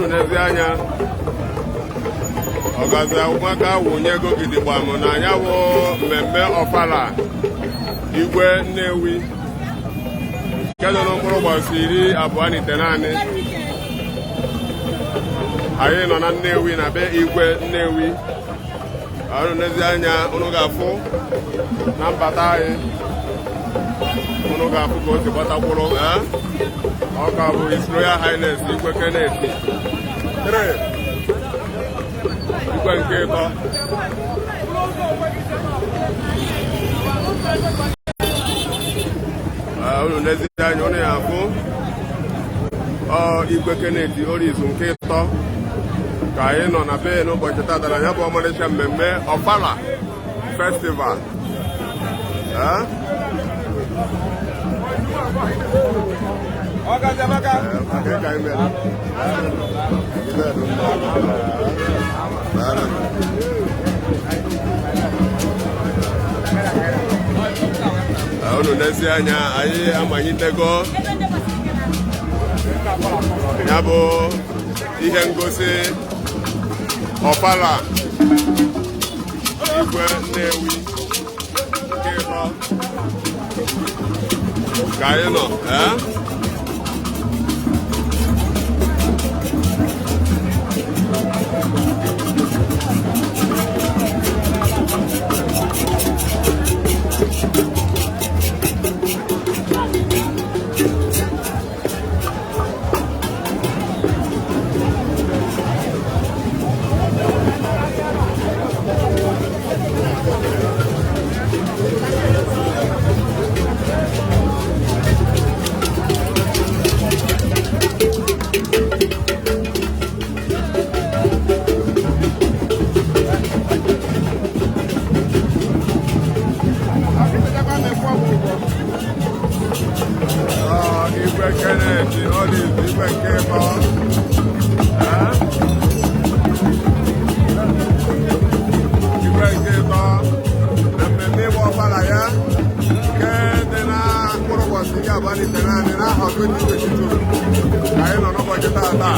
Unu n'ezi anya, ọgazi ụmụaka wụnyego gidigbam na ya bụ mmemme ọfala Igwe Nnewi nke nọ n'mkpụrụ ụbọchị 29. Anyị nọ na Nnewi na be Igwe Nnewi. Unu n'ezi anya, unu ga-afụ na mbata anyị, unu ga-afụ ka o si gbatakwuru. Ọ ka bụ His Royal Highness Igwe Kenneth III, Igwe nke ịtọ. Unu n'ezi anya, unu ya afụ ọ Igwe Kenneth Orizu nke ịtọ ka anyị nọ na be n'ụbọchị tata na ya bụ ọmarịcha mmemme Ọfala Festival. Unu n'ezi anya, anyị amanyitego ya bụ ihe ngosi Ọfala Igwe Nnewi nke ịtọ ka anyị nọ. Igwe Kenneth Orizu, Igwe nke ịtọ. Igwe nke ịtọ na mmemme ịgba ọfala ya nke dị na mkpụrụ ụbọchị 29 n'ahọ 2022 ka anyị nọ n'ụbọchị tata.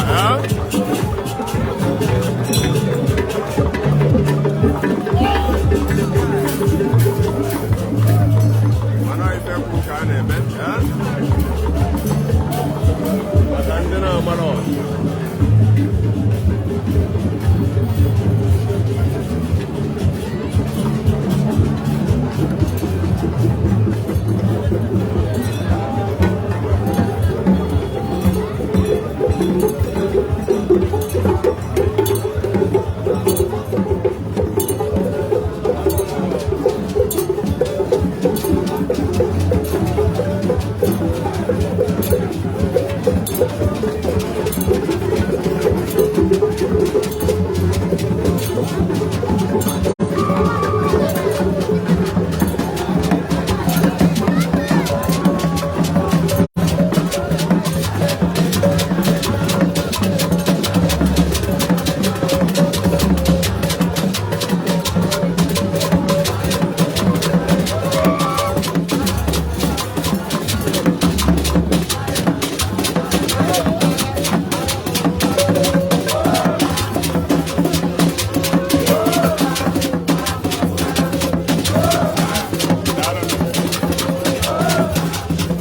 Mana ife kwuru ka a na-eme maka ndị na-amarọ.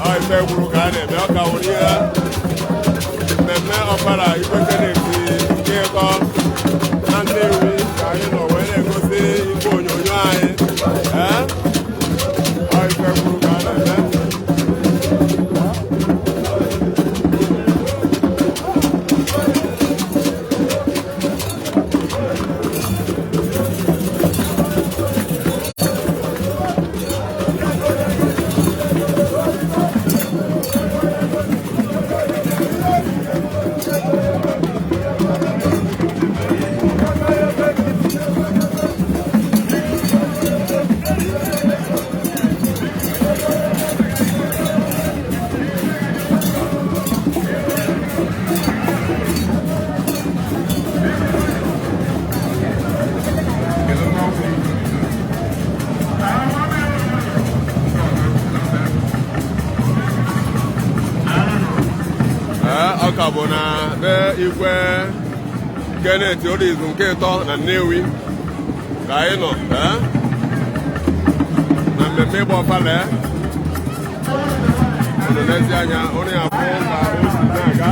Ọ ife gwuru ka a na-eme. Ọ ka nwere ihe mmemme ọfala Igwe Kenneth nke ịtọ na Nnewi ka anyị nọ wee na-egosi igwe onyonyo anyị. Ee, ọ ife gwuru ka a na-eme. Ọ ka bụ na be Igwe Kenneth Orizu nke ịtọ na Nnewi ka anyị nọ na mmemme ịgba ọfala. Unu lezi anya, unu ya afụ ka o si na-aga.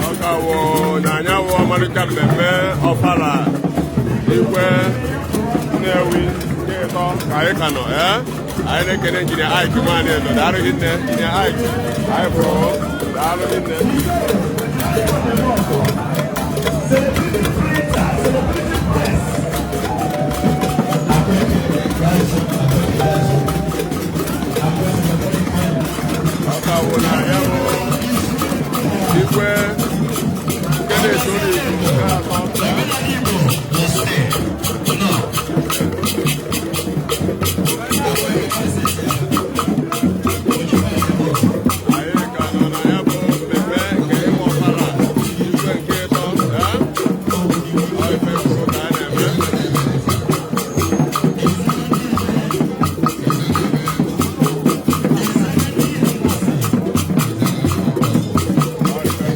Ọ ka wụ na anyanwụ ọmalịcha mmemme ọfala Igwe Nnewi nke ịtọ ka anyị ka nọ. Ee, anyị na-ekene Injinia Ike Nwanị Edo. Daalụ hinne, Injinia Ike. Anyị fụrụ, daalụ hinne. Ọ ka wụ na ya bụ Igwe Kenneth Orizu nke atọ. Anyị ka nọ na ya bụ mmemme nke ịgba ọfala Igwe nke ịtọ. Ee, ọ ife kwuru ka a na-eme. Ọ ife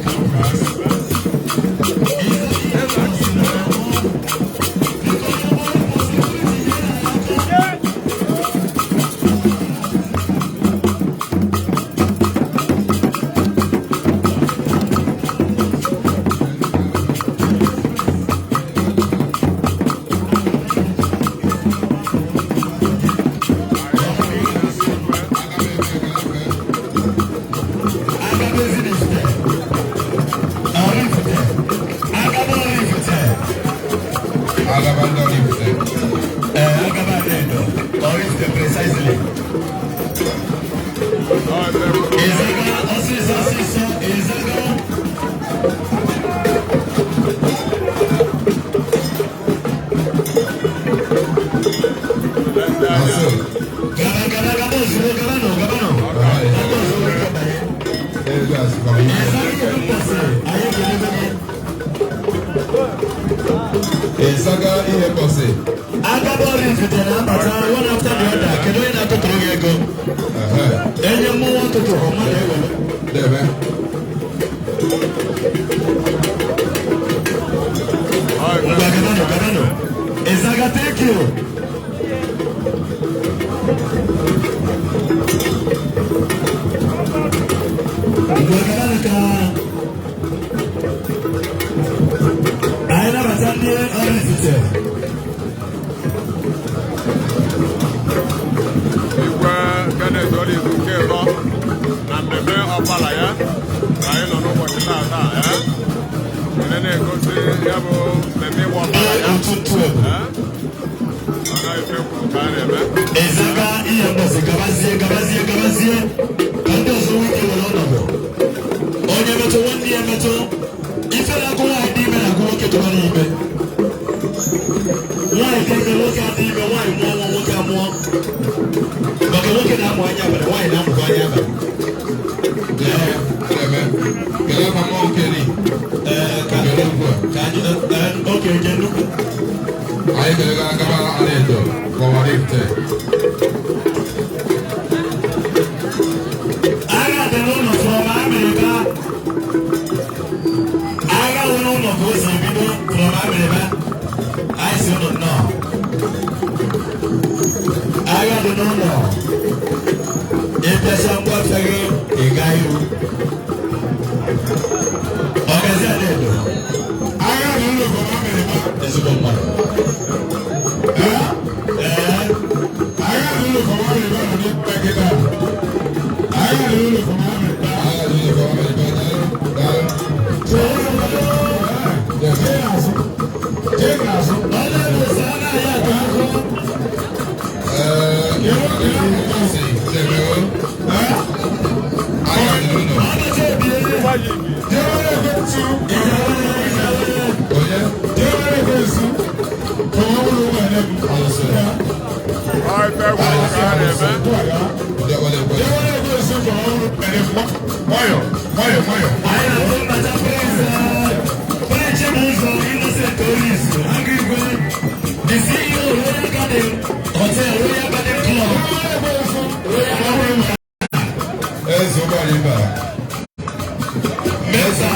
kwuru ka a na-eme. Agaba ndị Oraifite. Ee, Agaba Anedo, Oraifite precisely. Ọ ife kwuru. Ịzaga ọsịsọ ọsịsọ, ịzaga. Lezi anya. Nọsụ. Gaba gaba gaba ozugbo, gaba nọ, gaba nọ. Gaba ozugbo, ike banye. Ego asịkwa ihe. Ịzaga ihe mkpọsị, anyị ekelebe gị. Ịzaga ihe mkpọsị. Agaba Oraifite na-abata one after the other. Kedu onye na-atụtụrụ gị ego? Ehe. Enye mmụọ ọtụtụ, mmadụ ewere. Debe. Ọ ife Ngwa gaba nọ, gaba nọ. Ịzaga, thank you. Ngwa gaba nọ ka anyị nabata ndị Oraifite. Igwe Kenneth Orizu nke ịtọ na mmemme ọfala ya ka anyị nọ n'ụbọchị taata. Ee, onye na-egosi ya bụ mmemme ịgba ọfala ya. Ụtụtụ egwu. Ee, ọ na ife kwuru ka a na-eme. Ịzaga ihe mbọsị, gabazie gabazie gabazie ka ndị ọzọ nwee ike were ọnọdụ. Onye metụ nwanne ya metụ, ife na-agụ nwaanyị dị ime na-agụ nwoke tụrụ n'ime. Nwaanyị dị ime, nwoke adị ime, nwaanyị mụọ nwa, nwoke amụọ. Maka nwoke na-amụ anya abalị, nwaanyị na-amụkwa anya abalị. Debe. Debe. Kedu afa mmụọ nke ni? Ee, ka Kedu ugbu a? ka anyị ee, oke je nnukwu. Anyị kelega Agaba Anedo ka Oraifite. Agha. Agha dị n'ụlọ. Ịbịacha ngwa gị, ị gaa ihu. Ọgazi Anaedo. Agha dị n'ụlọ ka ọ mere ma. Ezigbo mmadụ. Ee? Ee. Agha dị n'ụlọ ka ọ mere ma nọ n'ikpe kịta. Agha dị n'ụlọ ka ọ mere ma. Agha dị n'ụlọ ka ọ mere ma. Daalụ. Jee n'azụ. Jee n'azụ. Ọ na-edosa anaghị aka akụ. Ọbacha ebie. Jee were ekwensu. Jee were ekwensu. Ka ọ bụrụ ụmụ ene m. Ọ ife kwuru ka a na-eme. Jee were ekwensu ka ọ bụrụ ene m. Nwayọ, nwayọ, nwayọ. Anyị na-atụ mbata Prince, Prince Chibuzo Innocent Orizu, Agụ Igwe, the CEO, Royal Garden Hotel, Royal Garden Club. Royal Garden Mesa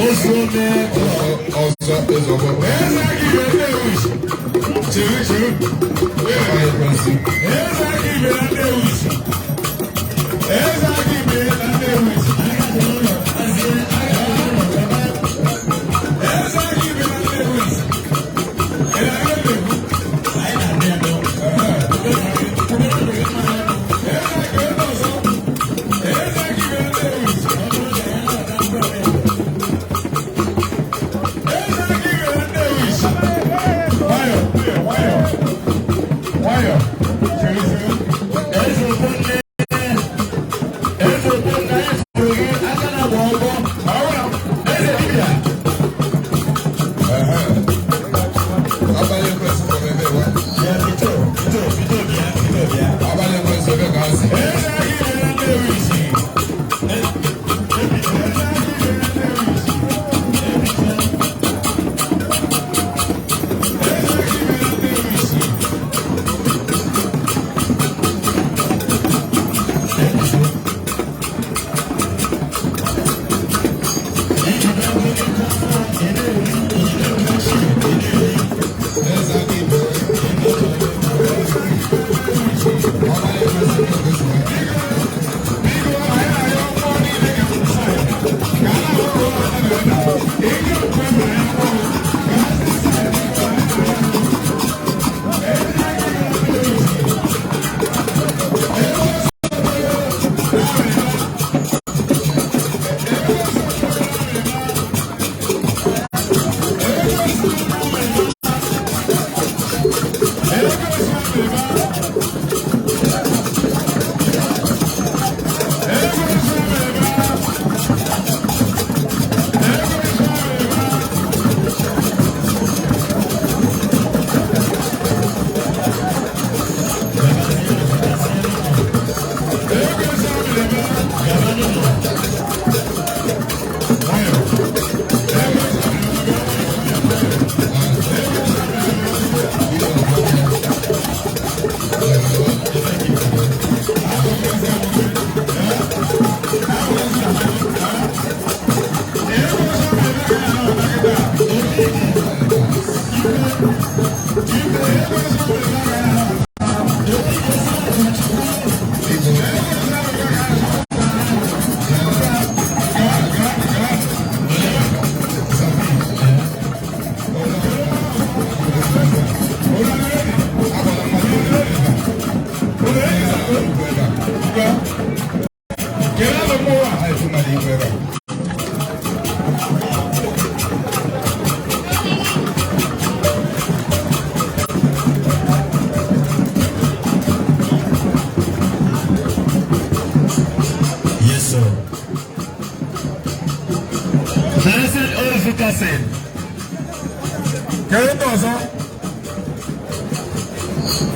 Ozuome Club. Eze aka ibe Nnewi. Chere, chere. Eze aka ibe na Nnewi. Eze aka ibe na Nnewi. Eze aka ibe na Nnewi. Ị na-aga Nnewi? Anyị na-abịa nọ. Eze aka ebe ọzọ. Eze aka ibe na Nnewi. Eze aka ibe na Nnewi. Nwayọ, nwayọ, nwayọ. Chere, chere. Eze Ogbonne, Eze Ogbonne, anyị fụrụ gị aka na-agba ọgbọ. Eze dibịa. Ya bido, bido, bido bịa, bido bịa. Eze aka ibe na Nnewi. Yes, sir. Blessed Ozukasin. Kedu ndị ọzọ?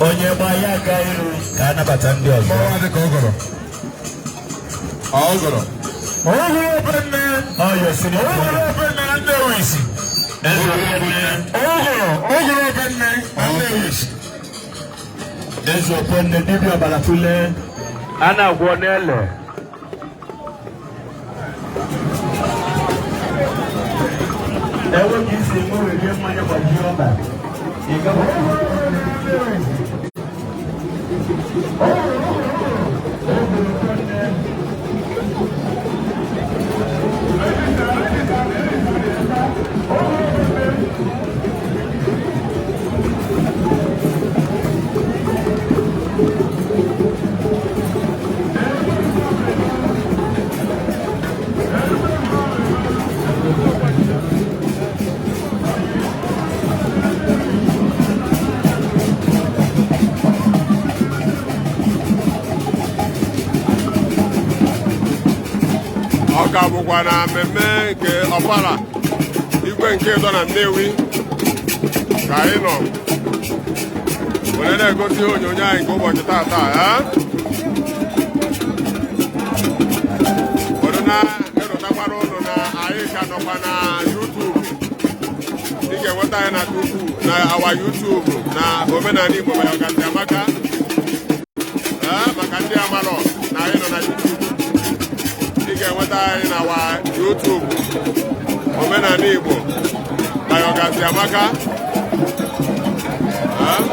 Onye gba ya aga iru ka a nabata ndị ọzọ. Mmanwụ dị ka ụgọrọ. Ọ ụgọrọ. Ọhụrụ obe nne. Ọ yọ sini. Ọhụrụ obe nne na Nnewi. Eze Ogbonne. Ọhụrụ ọhụrụ obe nne na Nnewi. Eze Ogbonne dibịa ọbara tụle. A na-agwọ n'ele. Enweghị isi nwe were mmanya gbajie ọba. Ị gaghị. Ọ ka bụkwa na mmemme nke ọfala igwe nke ịtọ na Nnewi ka anyị nọ were na-egosi onyonyo anyị nke ụbọchị tata. Ụfọdụ na-erotakwara ụnụ na anyị ka nọkwa na YouTube. Ị ga-enweta anyị na tupu na our YouTube na Omenala Igbo mere Ọgasị Amaka. Ee, maka ndị amalọ na anyị nọ na YouTube, ị ga-enweta anyị na our YouTube, Omenala Igbo na Ọgasị Amaka. Ee?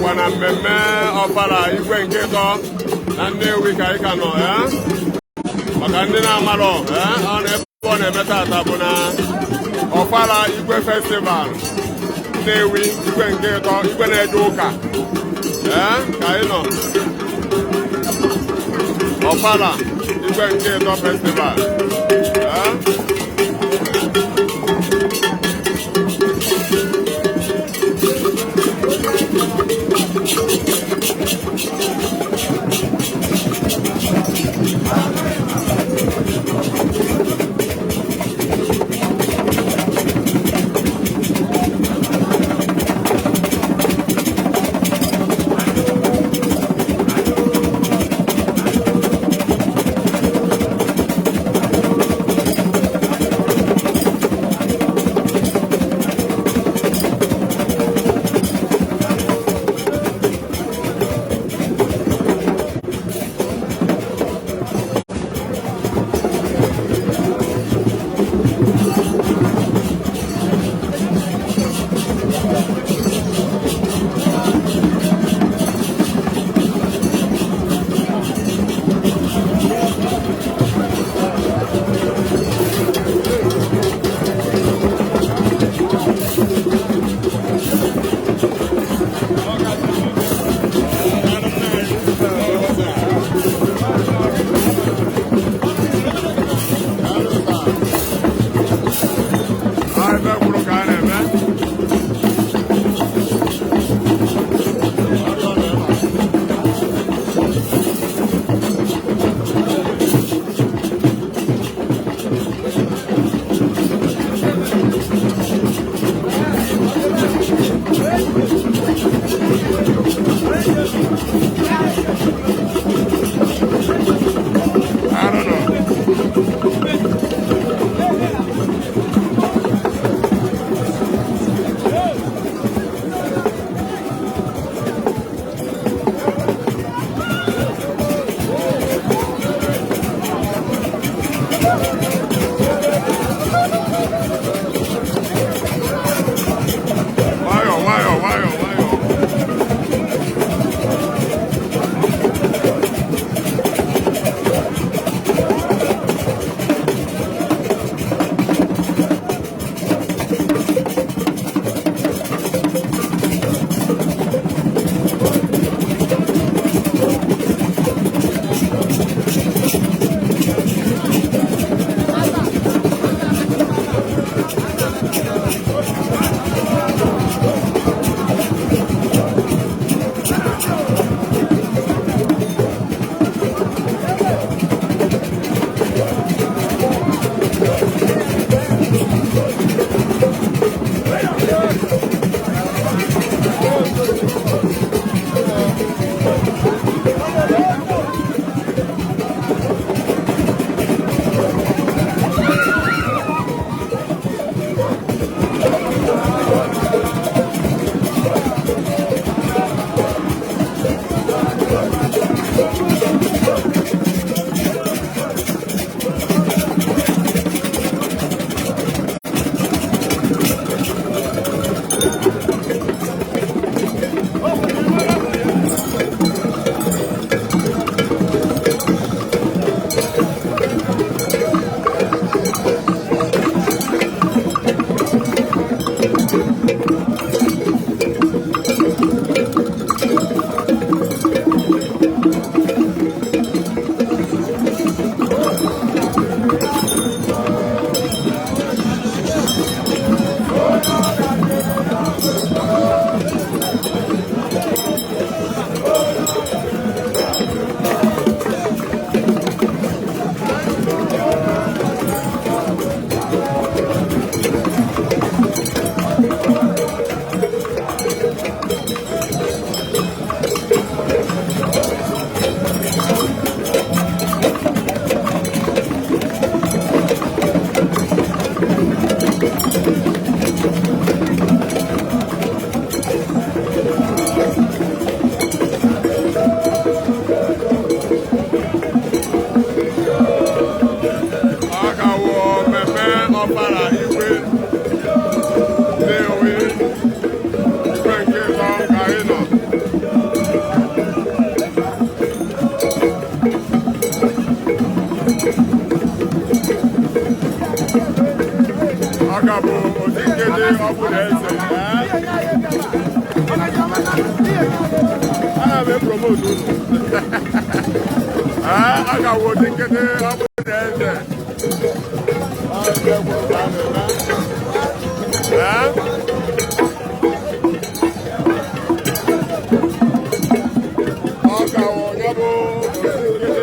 Ka nọkwa na mmemme ọfala Igwe nke ịtọ na Nnewi ka anyị ka nọ eh? Maka ndị na-amarọ eh, ọ na ebe ọ na-eme tata bụ na Ọfala Igwe Festival Nnewi, Igwe nke ịtọ, Igwe na-eje ụka eh, ka anyị nọ Ọfala Igwe nke ịtọ Festival eh? Ọ ka bụ Otinkete Ọbụla Eze. Ana m epromote unu. Ee, ọ ka bụ Otinkete Ọbụla Eze. Ọ bụ egwu ka a na-eme. Ee? Ọ ka wụ onye bụ Otinkete.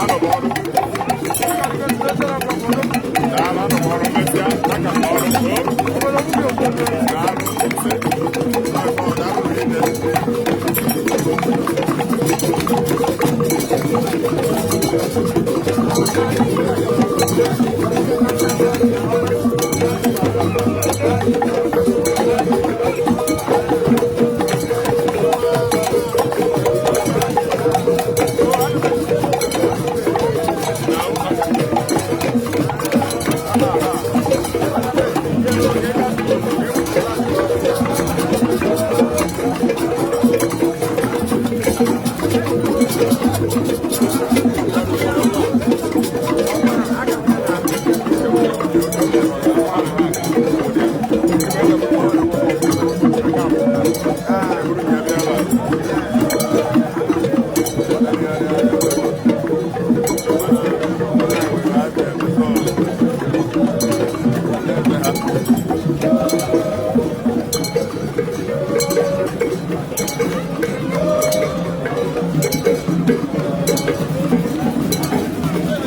Anọ m ọrụ. Daalụ, anọ m ọrụ mesịa, aka m ọrụ. Daalụ, ise. Daalụ, rinne.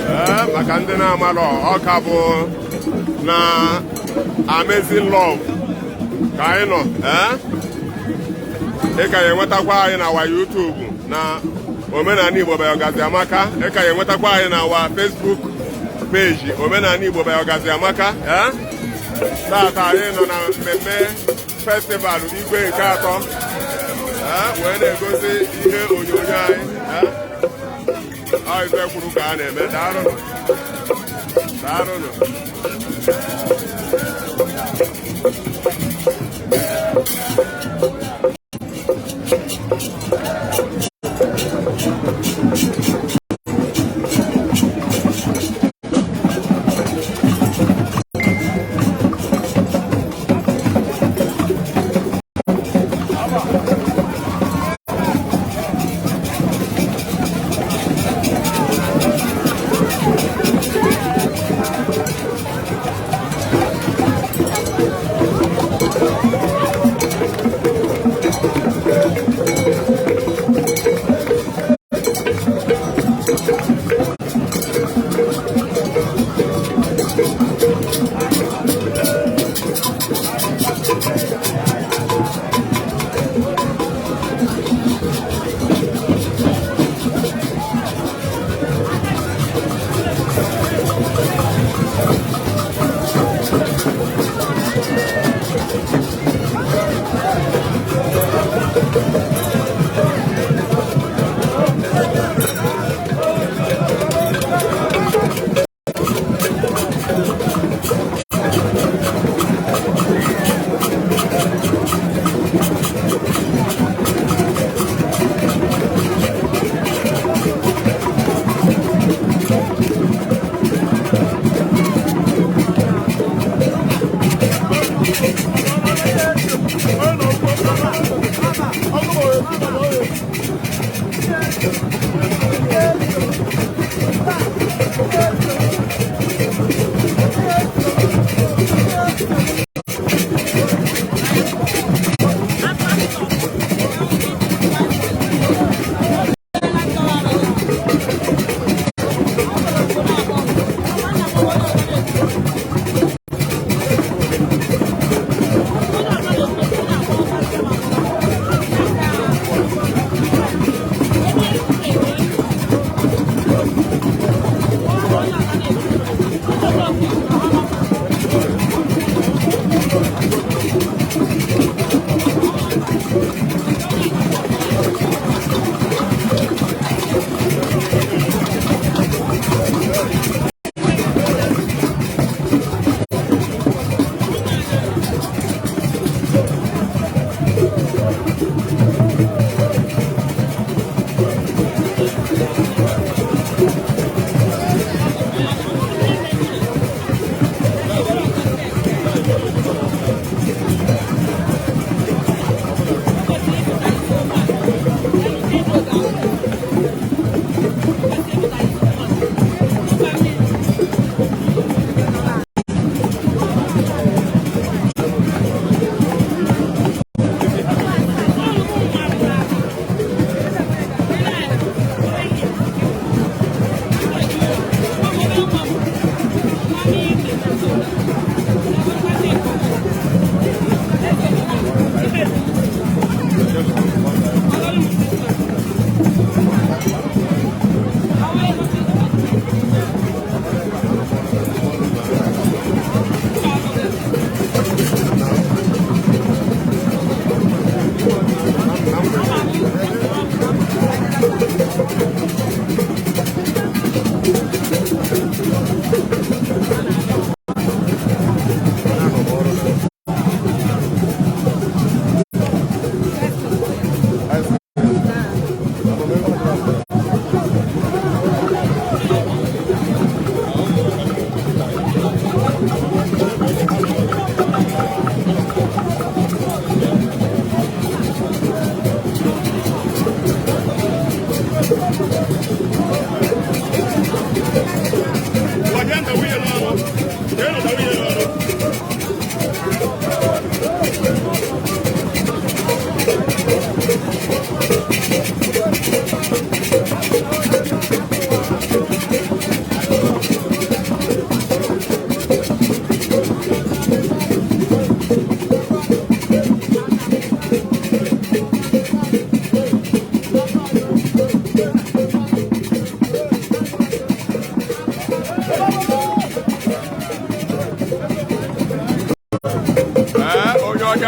Ee, maka ndị na-amalọ, ọka bụ na Amazing Love ka anyị nọ. Ee, ị ka ya enwetakwa anyị na wa YouTube na Omenala Igbo by Ọgazi Amaka. Ị ka ya enwetakwa anyị na wa Facebook page, Omenala Igbo by Ọgazi Amaka. Ee, tata anyị nọ na mmemme festival Igwe nke atọ. Ee, wee na-egosi ihe onyonyo anyị. Ee, ọ ife kwuru ka a na-eme. Daalụnụ, daalụnụ.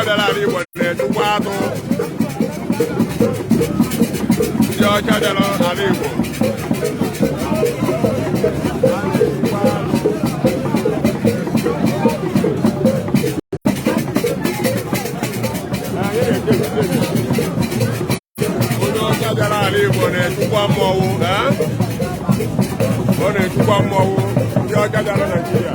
bịara ala Igbo na-echukwa atụ. Ndị ọcha bịara ala Igbo onye ọcha bịara ala Igbo na-echukwa mmọnwụ, eh? Ọ na-echukwa mmọnwụ, ndị ọcha bịara Naịjirịa.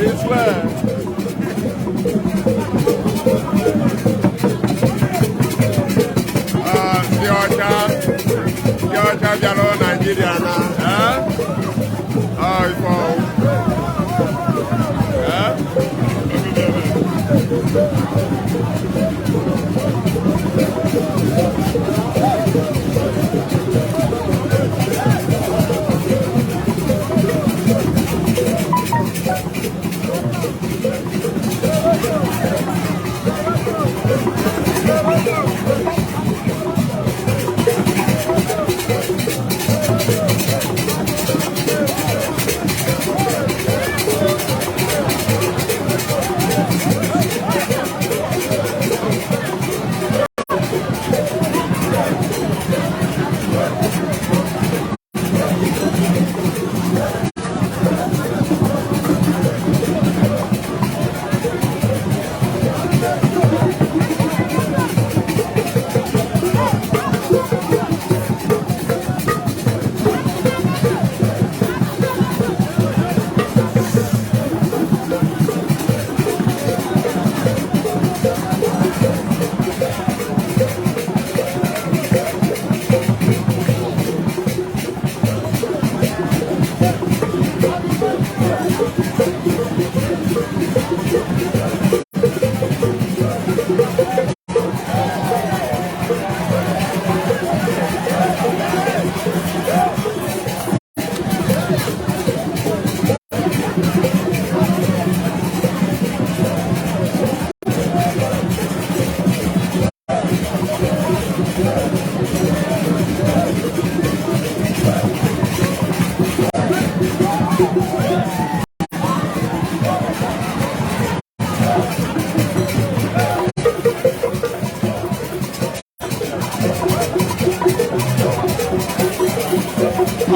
It's well. Ah, ndị ọcha bịara Naịjirịa na eh? Ah, ife ọwụ. Eh?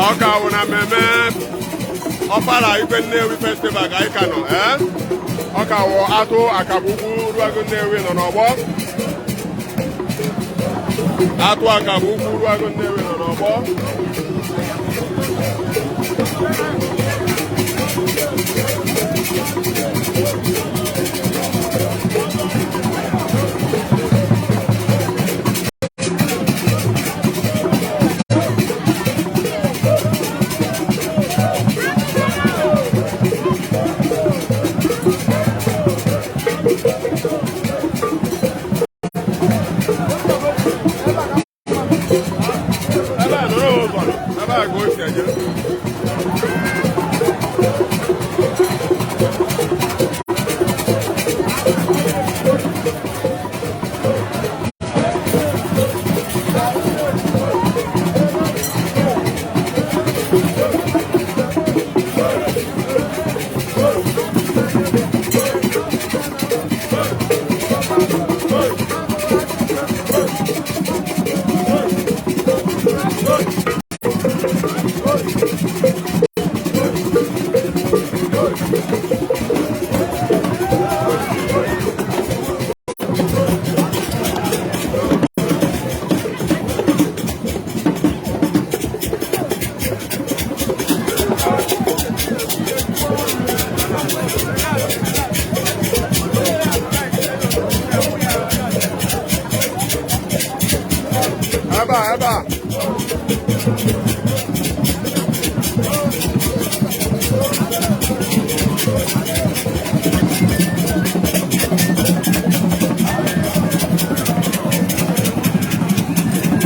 Ọ ka wụ na mmemme Ọfala Igwe Nnewi Festival ka anyị ka nọ, eh? Ọ ka wụ atụ akabụ ukwu Uruagụ Nnewi nọ n'ọgbọ. Atụ akabụ ukwu Uruagụ Nnewi nọ n'ọgbọ. Ebe a nọrọ ụzọ, ebe a ka o si eje.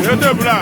Ihe tebụl a.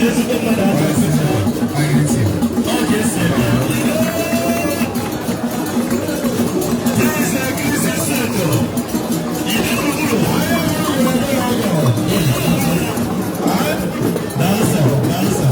Ezigbo mmadụ adị. Ọ ga-esi eme. Prince Chris Seto. Ide gburugburu. Dansa, dansa.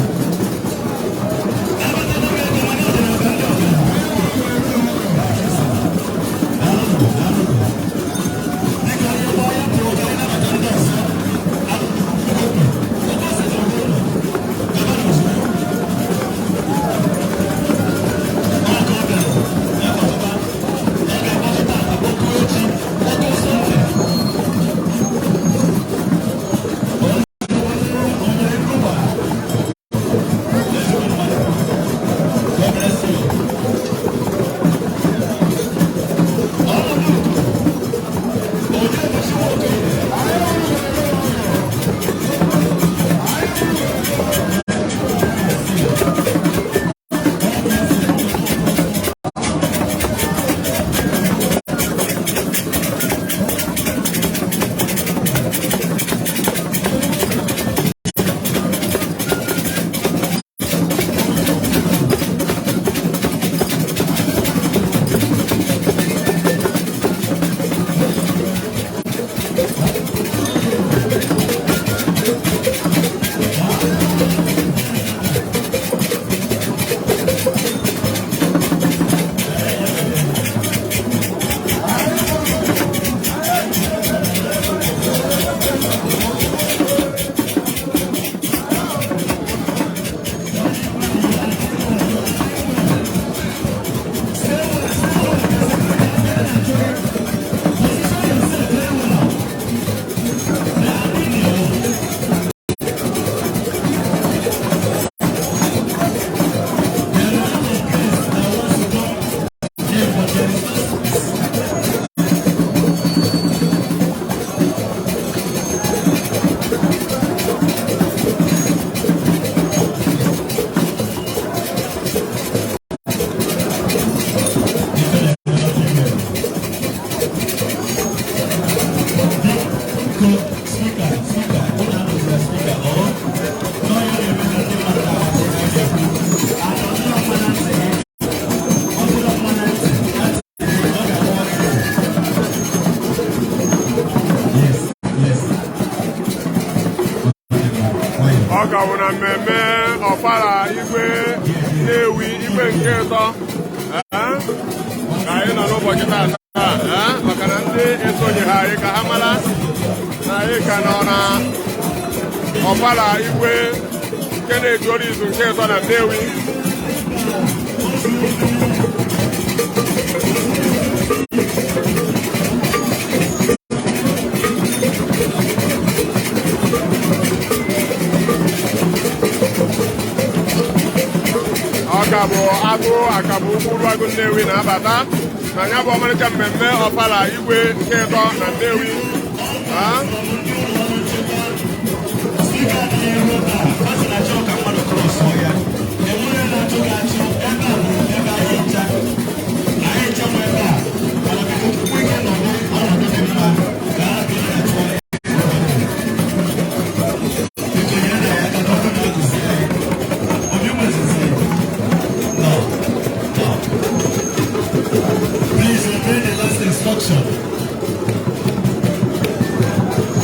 Ọfala Igwe Nnewi, Igwe nke ịtọ, ka anyị nọ n'ụbọchị taata, maka na ndị esonye ha anyị ka ha mara na anyị ka nọ na Ọfala Igwe Kenneth Orizu nke ịtọ na Nnewi. Ọ ka bụ agụ akabụ ukwu Uruagụ Nnewi na-abata na ya bụ ọmarịcha mmemme Ọfala Igwe nke ịtọ na Nnewi. Speaker adịghị ebe a, ọ sị na chọọ ka mmadụ cross ya. Enwere na-achụ gị achụ, ebe a bụ ebe anyị ncha. Anyị ncha nwe ebe a, mana biko tupu ike nọdụ ọnọdụ dị mma ka a hapụ ị na-achụ anyị. Biko nyere na ya aka ka ọ bụrụ na akụzi anyị. Obi nwezizi. No, no. Please obey the last instruction.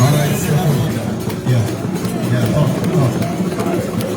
All right. Yeah. Yeah. Oh, oh.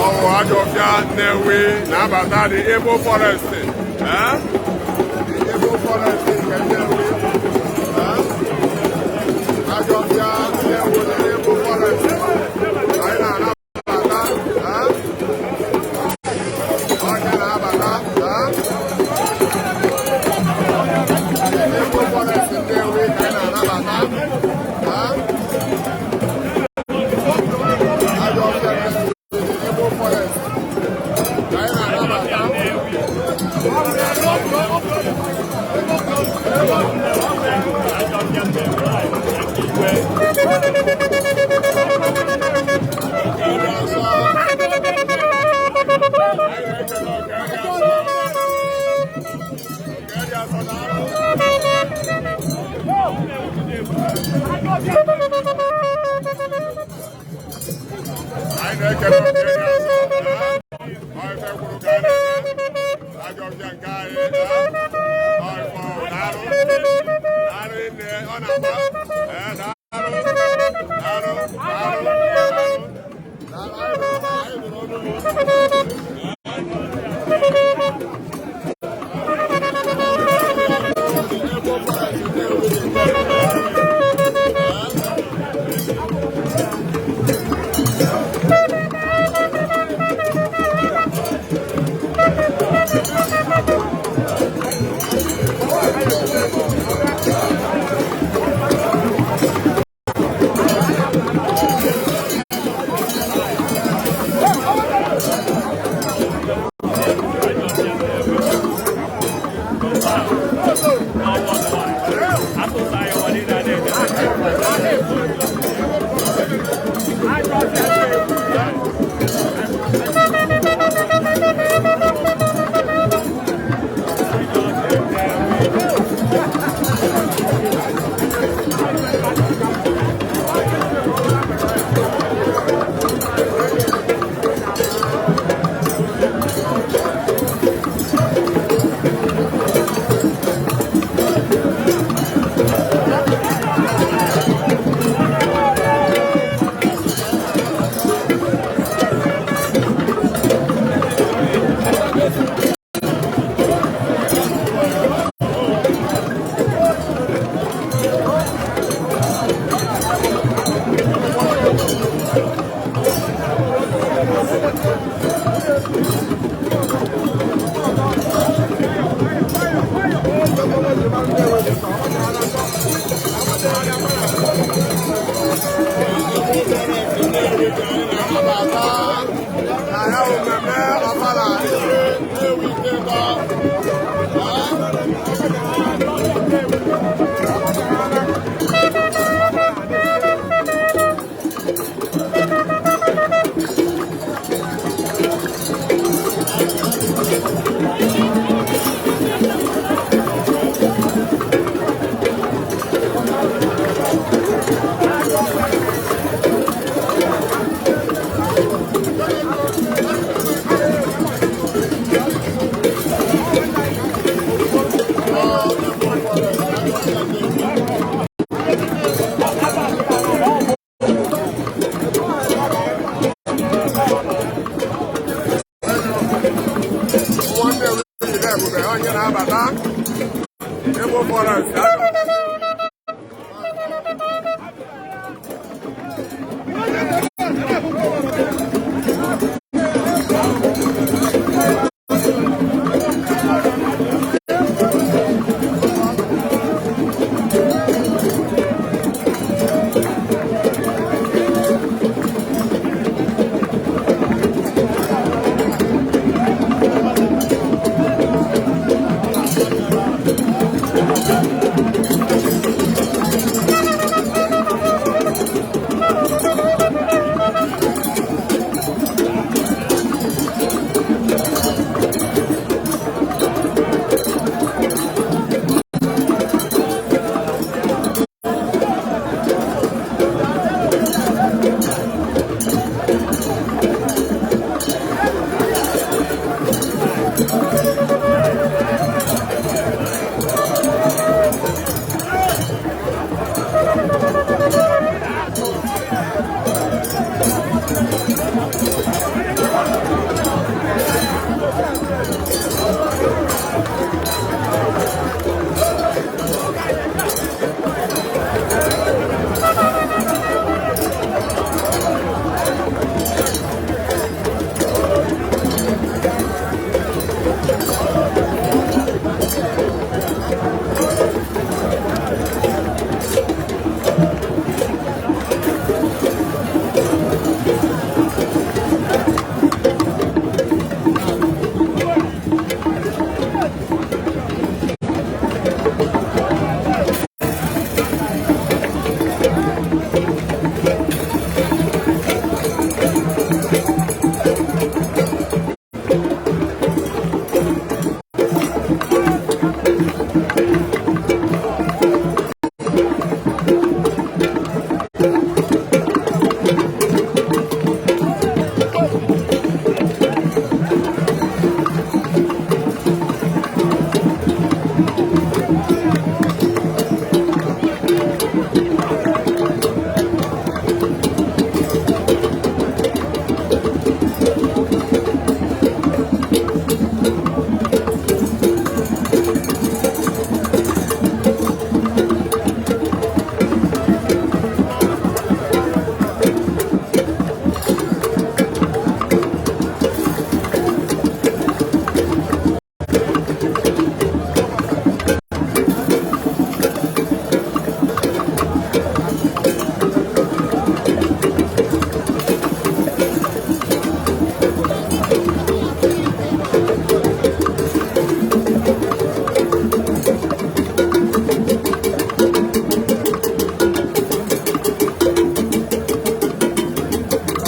Ọwụ Ajọfịa Nnewi na-abata the Ebo Forest. Eh? The Ebo Forest nke Nnewi. Eh? Ajọfịa Nnewi na Ebo Forest. Anyị na-anabata. Eh? Ọja na-abata. Eh? The Ebo Forest Nnewi ka anyị na-anabata. Eh? Ajọfịa Nnewi. Ebo Forest. Ka anyị na-anabata. Anyị na-ekele oke dị asọ. Ọ ife kwuru ka a na-eme. Ajọfịa nke anyị. Ọ ife ọ daalụ. Daalụ nne, ọ na-agba. Ee, daalụ. Daalụ, daalụ, daalụ. Daalụ, anyị nụrụ ọnụ gị. Able Forest.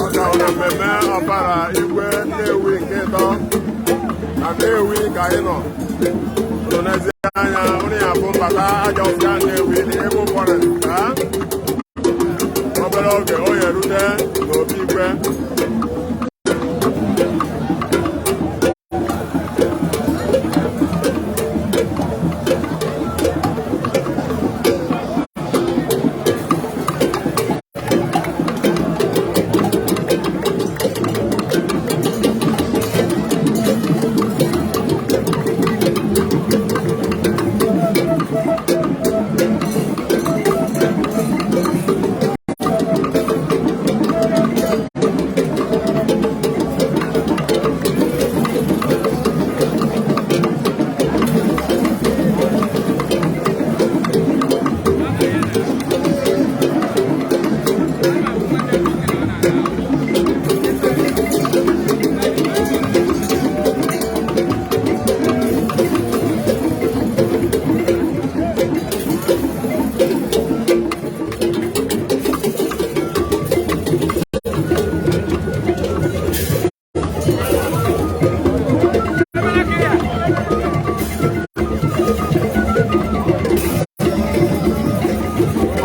Ọ ka na mmemme ọbara Igwe Nnewi nke ịtọ na Nnewi ka anyị nọ. Unu n'ezie anya unu ya bụ mbata ajọ ọfịa Nnewi na Able Forest. Ha? Obere oge o ya erute n'obi igwe.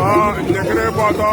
Ọ njakịrị gba ọtọ.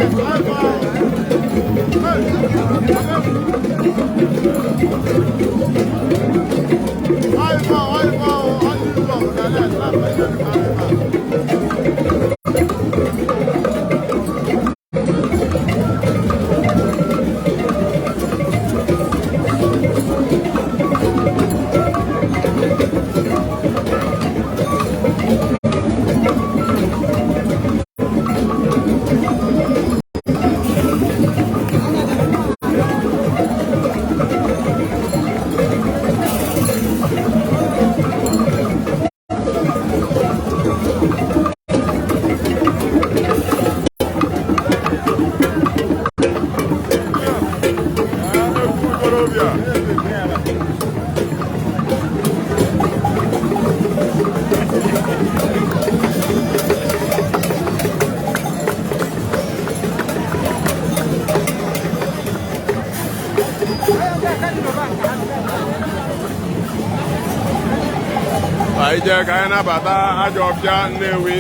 Egwu ikorobịa. Anyị jee ka anyị nabata Ajọfịa Nnewi.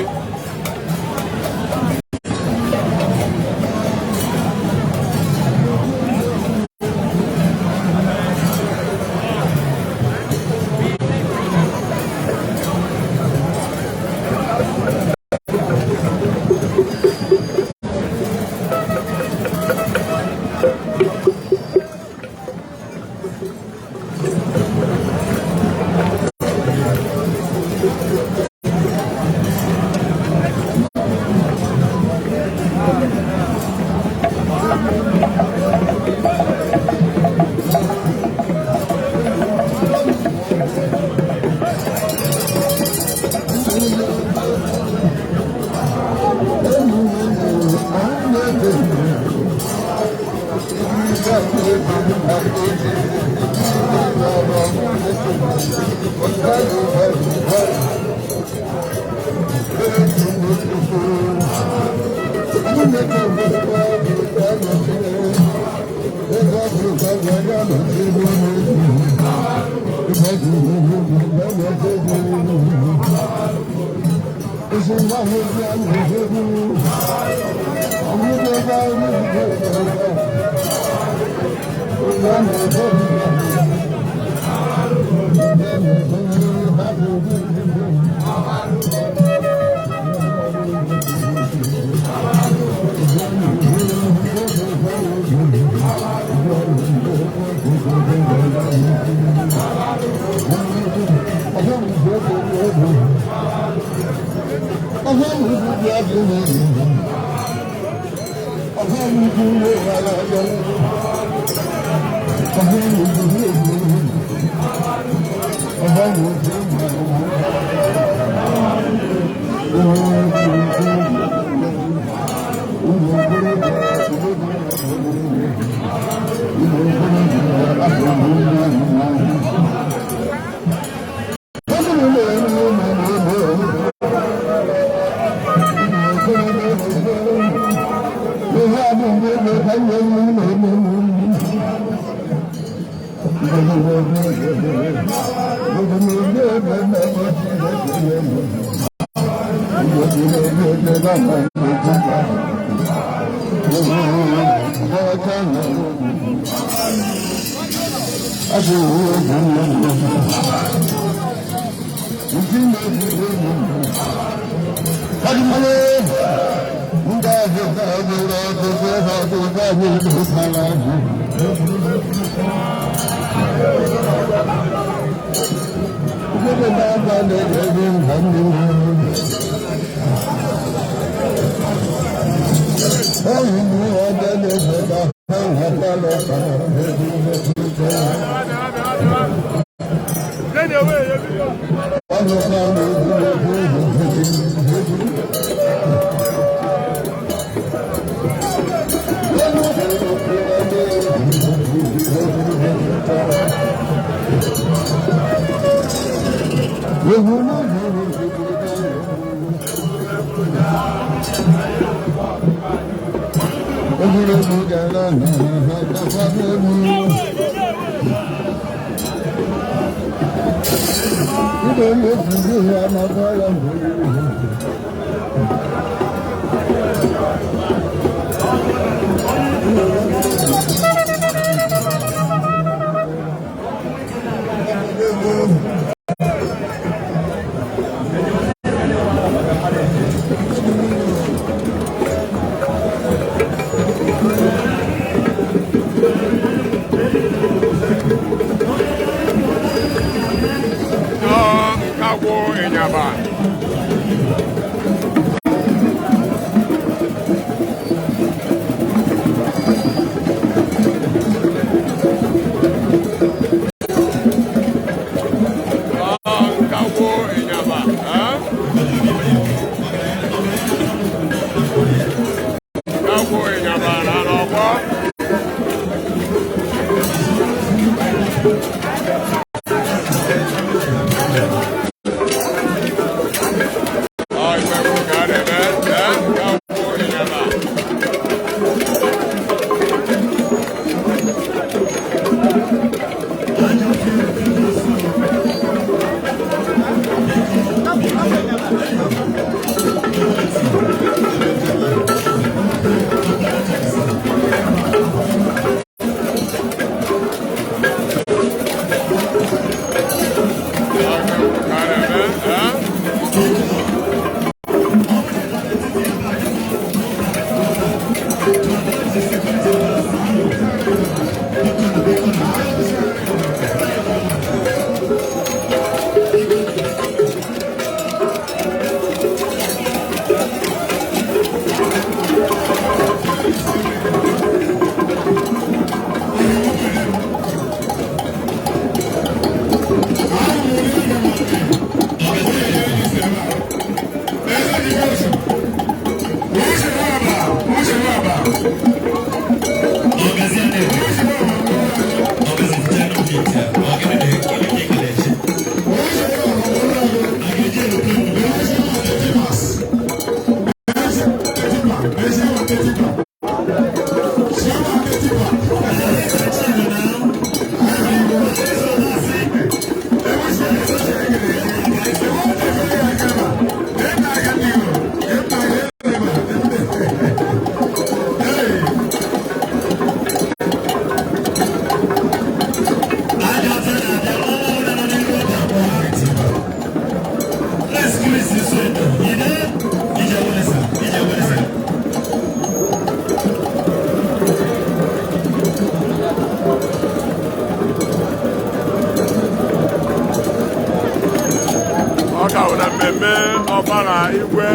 Ọ ka bụ na mmemme ọfala Igwe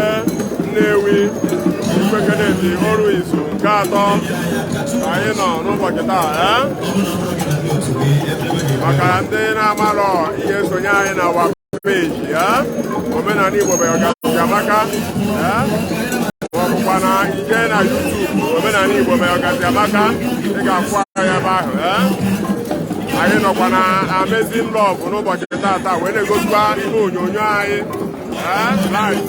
Nnewi, Igwe Kenneth Oruizu nke atọ, ka anyị nọ n'ụbọchị taa, ee? Maka ndị na-amarọ ihe, sonye anyị na our page, ee? Omenala Igbo bụ Ọgasị Amaka, ee? Ma ọ bụkwa na ije na YouTube, Omenala Igbo bụ Ọgasị Amaka, ị ga-afụ anyị ebe ahụ, ee? Anyị nọkwa na Amazing Love n'ụbọchị tata wee na-egosikwa ihe onyonyo anyị, ee, live.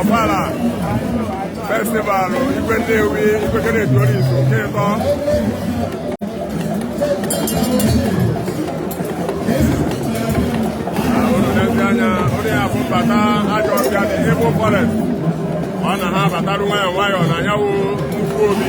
Ọfala festival Igwe Nnewi, Igwe Kenneth Orizu nke ịtọ. Unu n'ezi anya, onye ya afụ mbata ajọ ọbịa dị Ebo Forest. Ọ na ha abataru nwayọọ nwayọọ na anyanwụ nnukwu obi.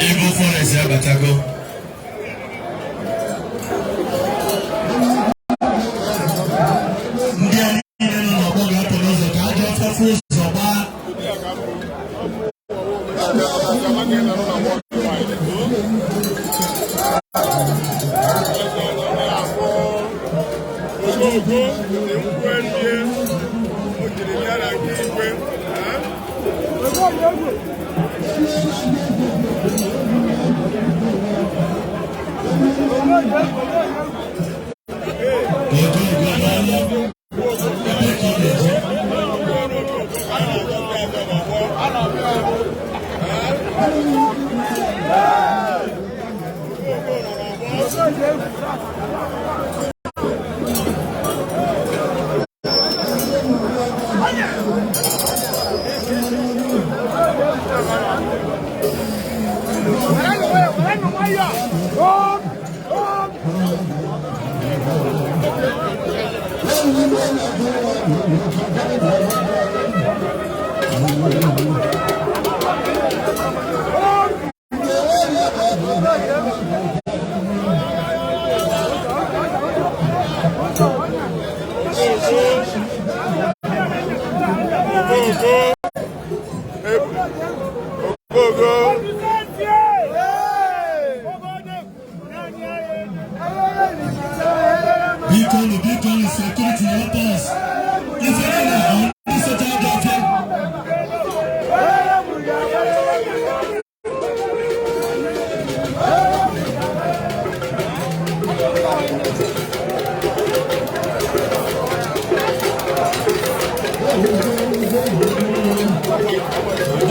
Ebo Forest abatago. Ndị a niile nọ n'ọgbọ ga-apụ n'ụzọ ka ajọ ọfọfụ ụzọ gbaa. Ogogo nkwụ ndị o jiri bịa na nke igwe. Ogogo n'ọlụ. Ebe ka ọ na-eje. Ogogo Ogogo Biko nu, biko nu, security help us. Ife niile ọ ndị socha ajọ ọfịa.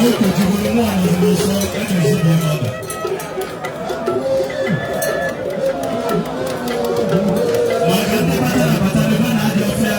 Ekpochiburu nwaanyị n'ụsọ echezi bụ ebe ọ bụ. Maka ndị batara abata n'ebe na-ajọ ọfịa.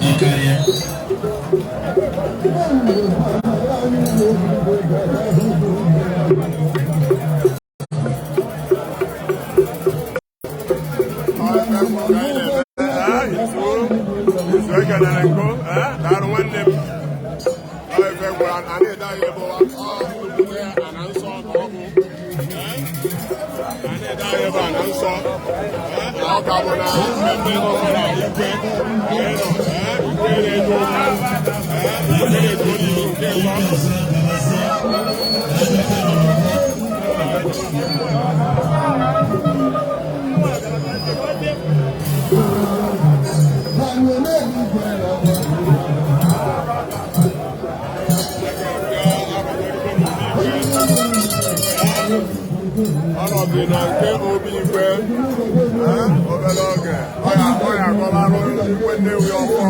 Ịkarịa. Izu ekelere nkụ, daalụ nwanne m. Ọ ife gwara a na-ede anyị ebe ọ nnukwute ana nsọ ka ọ bụ. A na-ede anyị ebe ana nsọ. Na ọ ka bụ na mmemme ọfala igwe nọ, igwe na-edu ụka, igwe na-edu olili nke ịtọ. Ọzọ gabazie na ajọka n'ọgbọ. Ọnọdụ na nke obi igwe, obere oge ọ ya ọ ya akọlarụ igwe Nnewi ọfọ.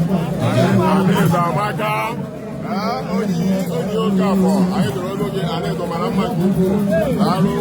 Anaedo amaka, onye onye oke afọ anyị dụrụ olu gị. Anaedo mara mma nke ukwuu, daalụ.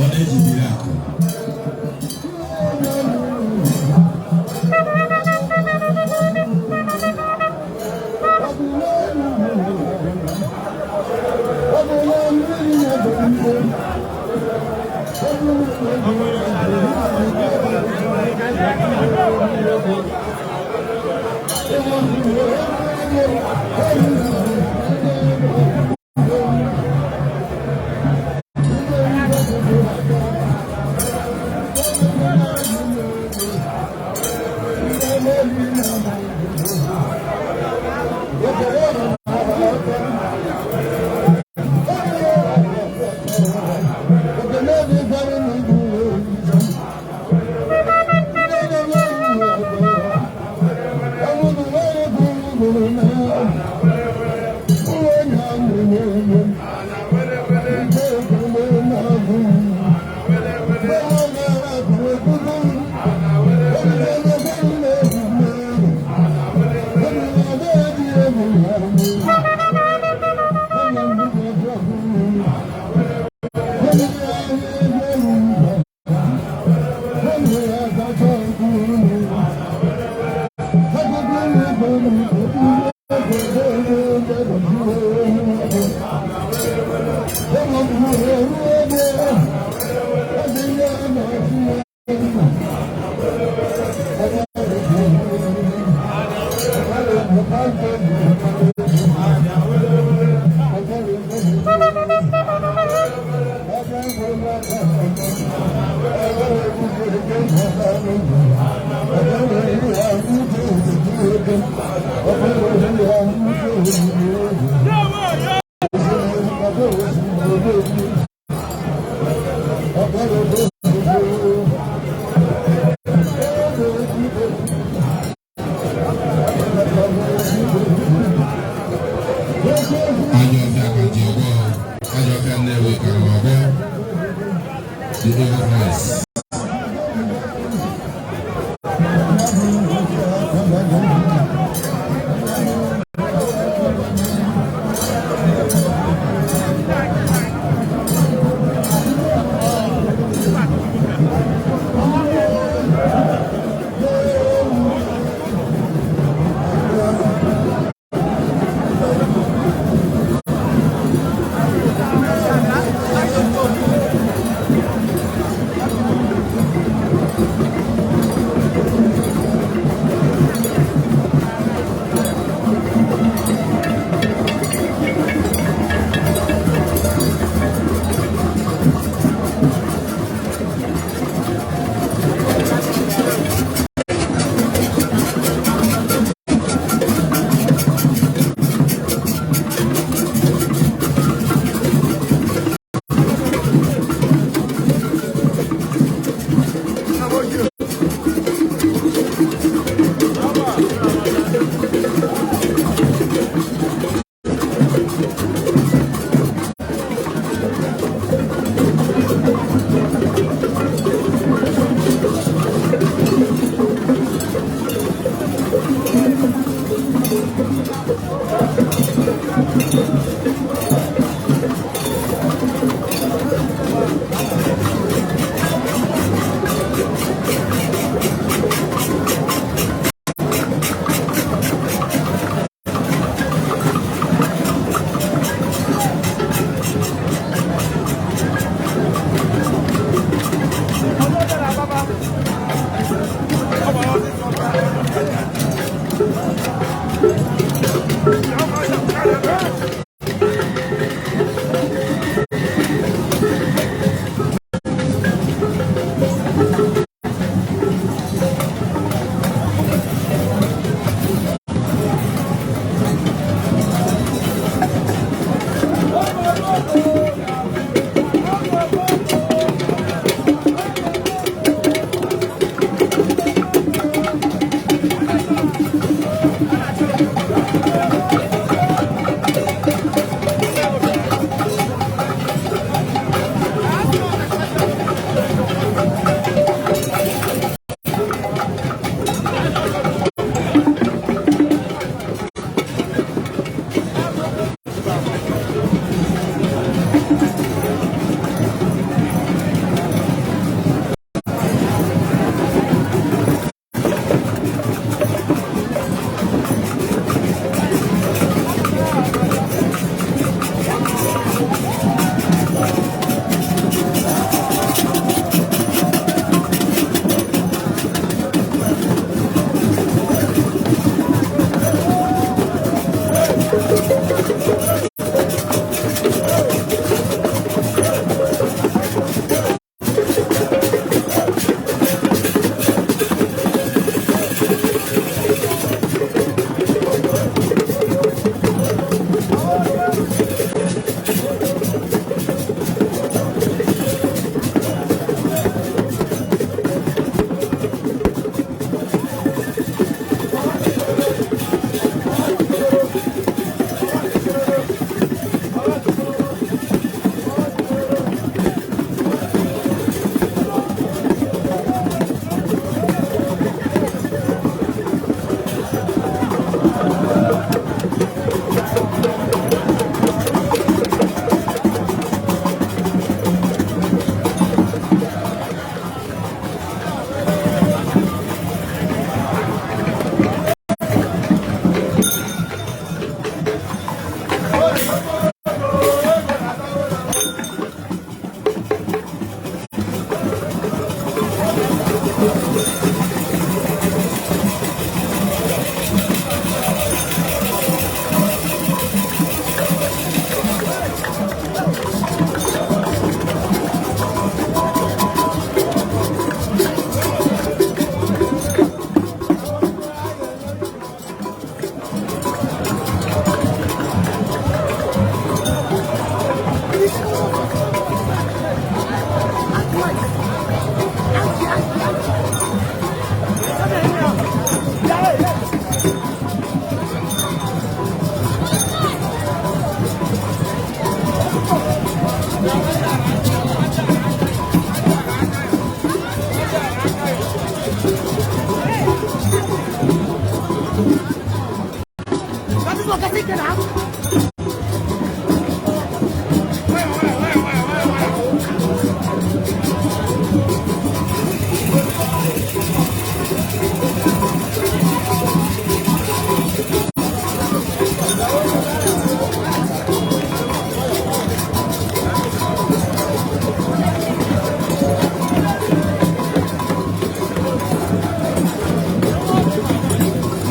Ọ na-ejibiri akụ. Ajọ ọfịa ka ji ọgbọ, ajọ ọfịa Nnewi ka nọ ọgbọ, the evil voice.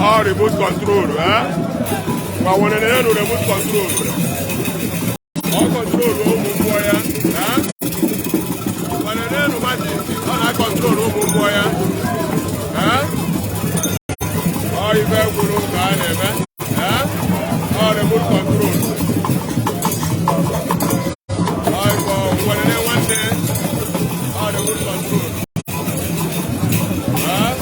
Ọ remote control, eh? Gwa were na elu remote control. Ọ control ụmụ mmụọ ya, eh? Were na elu magic, ọ na-control ụmụ mmụọ ya, eh? Ọ ife kwuru ka a na-eme, eh? Ọ remote control. Ọ ife were na nwanne, ọ remote control. Eh?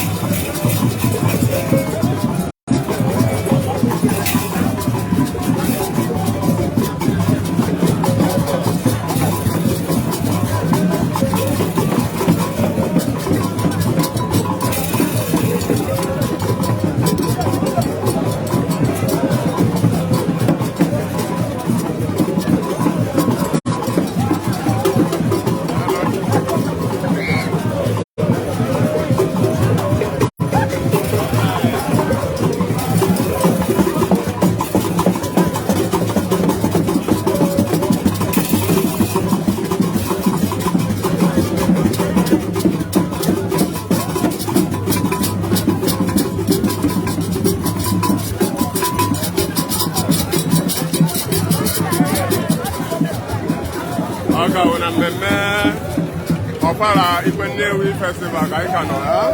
Ọ ka bụ na mmemme Ọfala Igwe Nnewi Festival ka anyị ka nọ, eh?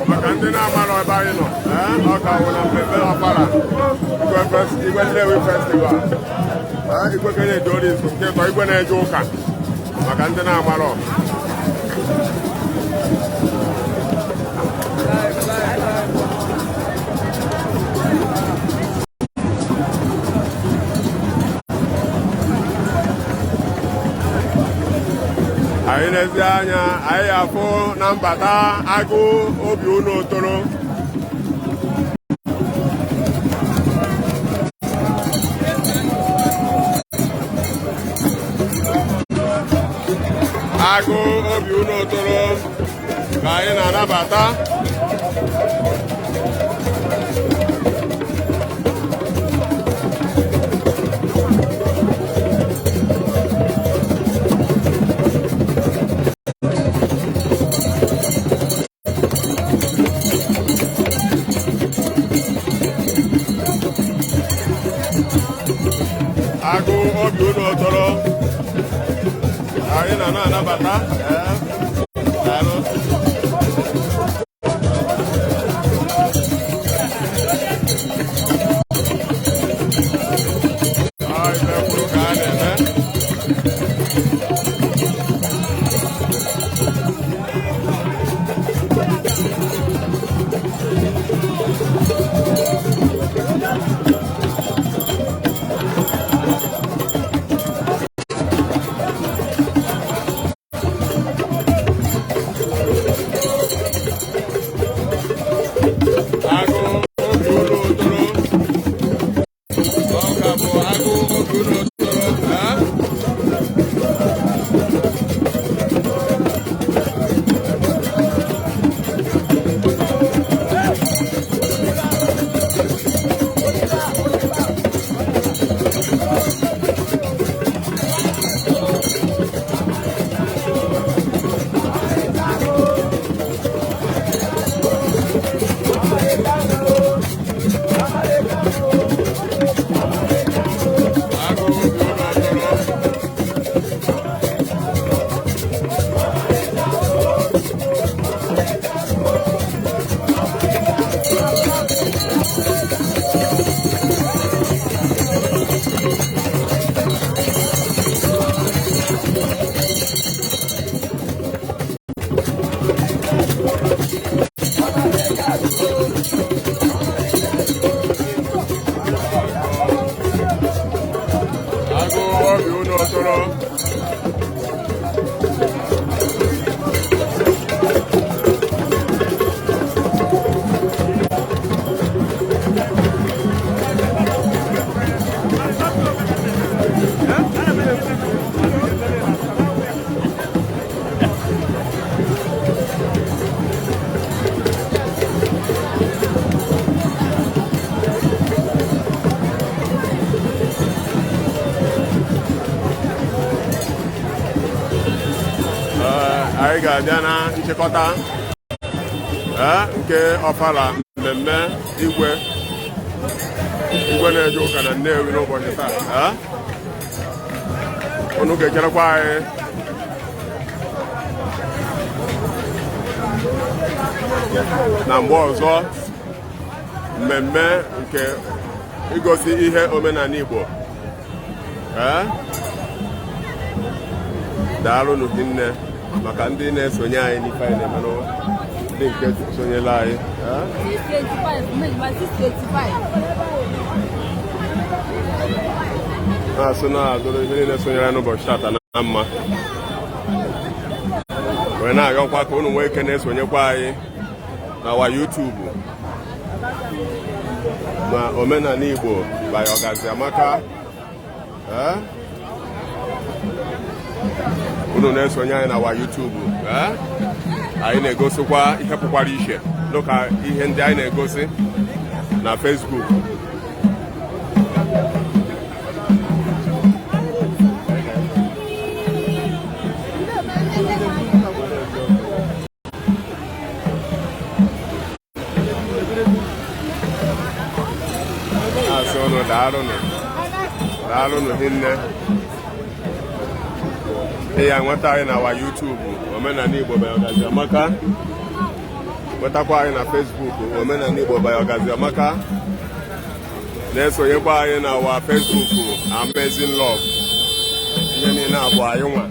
Maka ndị na-amarọ ebe anyị nọ, eh? Ọ ka bụ na mmemme Ọfala Igwe Nnewi Festival. Eh, Igwe Kennedy Orizu nke ịtọ, igwe na-eje ụka, maka ndị na-amarọ. Anyị n'ezi anya, anyị afụ na mbata agụ obi unu otoro. Agụ obi unu otoro ka anyị na-anabata. Agụ obi unu otoro anyị na-anabata. Ee, daalụ. Ọ ife kwuru ka a na-eme. Agụ obi unu otoro, ọ ka bụ agụ obi unu otoro, eh? Agụ obi gbakwụrụ. Anyị ga-abịa na nchịkọta nke ọfala mmemme igwe igwe na-eje ụka na Nnewi n'ụbọchị taa. Unu ga-echerekwa anyị na mgbe ọzọ mmemme nke igosi ihe omenala Igbo. Daalụnụ hinne maka ndị na-esonye anyị n'ife anyị na-eme n'ụwa, ndị nke sonyela anyị. 625, na-asụ na-adụrụ ihe niile sonyere anyị n'ụbọchị tata na mma, wee na-arịọkwa ka unu nwee ike na-esonyekwa anyị na wa YouTube na Omenala Igbo by Ọgazi Amaka. Unu na-esonye anyị na wa YouTube, anyị na-egosikwa ihe pụkwara iche dịka ihe ndị anyị na-egosi na Facebook. Asị unu daalụnụ, daalụnụ hinne. Ị ya nweta anyị na wa YouTube Omenala Igbo by Ọgazi Amaka, nwetakwa anyị na Facebook Omenala Igbo by Ọgazi Amaka, na-esonyekwa anyị na wa Facebook Amazing Love. Ihe niile abụ anyị nwa.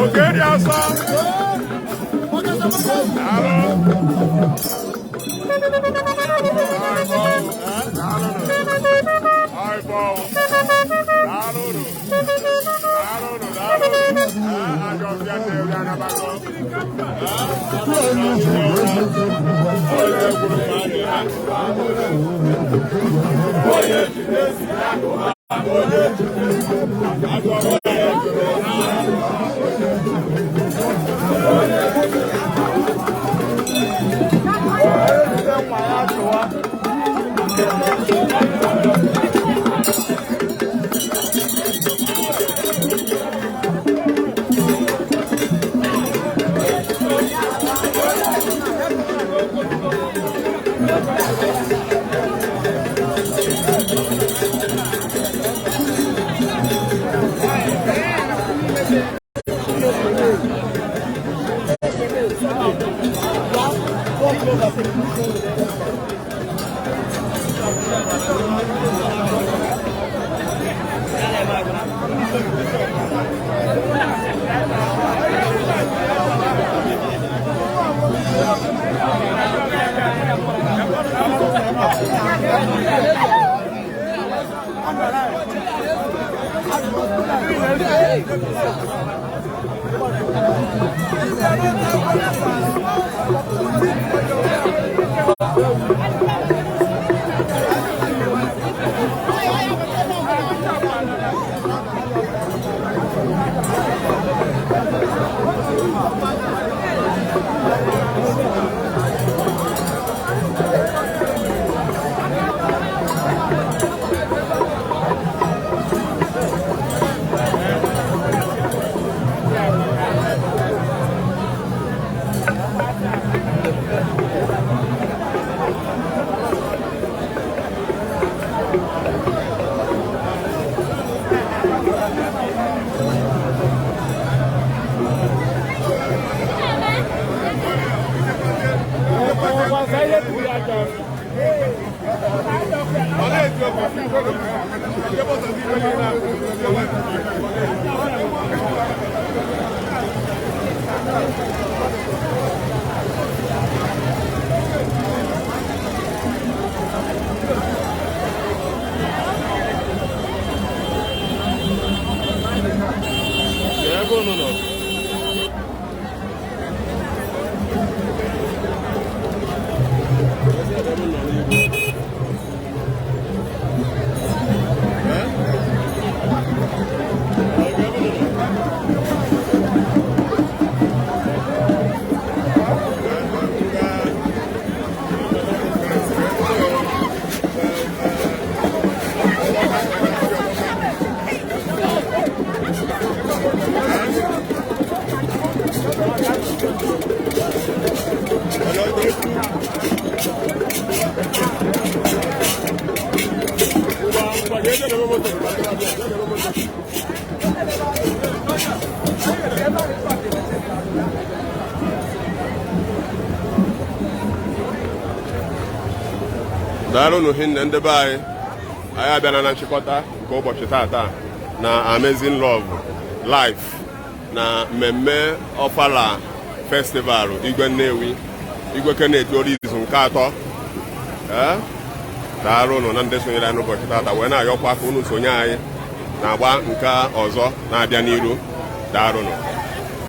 Oke dị asọ. Daalụ. Ebe unu nọ? Daalụnụ hinne ndị be anyị. Anyị abịala na nchịkọta nke ụbọchị tata na Amazing Love Life na mmemme Ọfala Festival Igwe Nnewi, Igwe Kenneth Orizu nke atọ. Ee, daalụnụ na ndị sonyere anyị n'ụbọchị tata, wee na-ayọkwa ka unu sonye anyị na agba nke ọzọ na-abịa n'iru. Daalụnụ.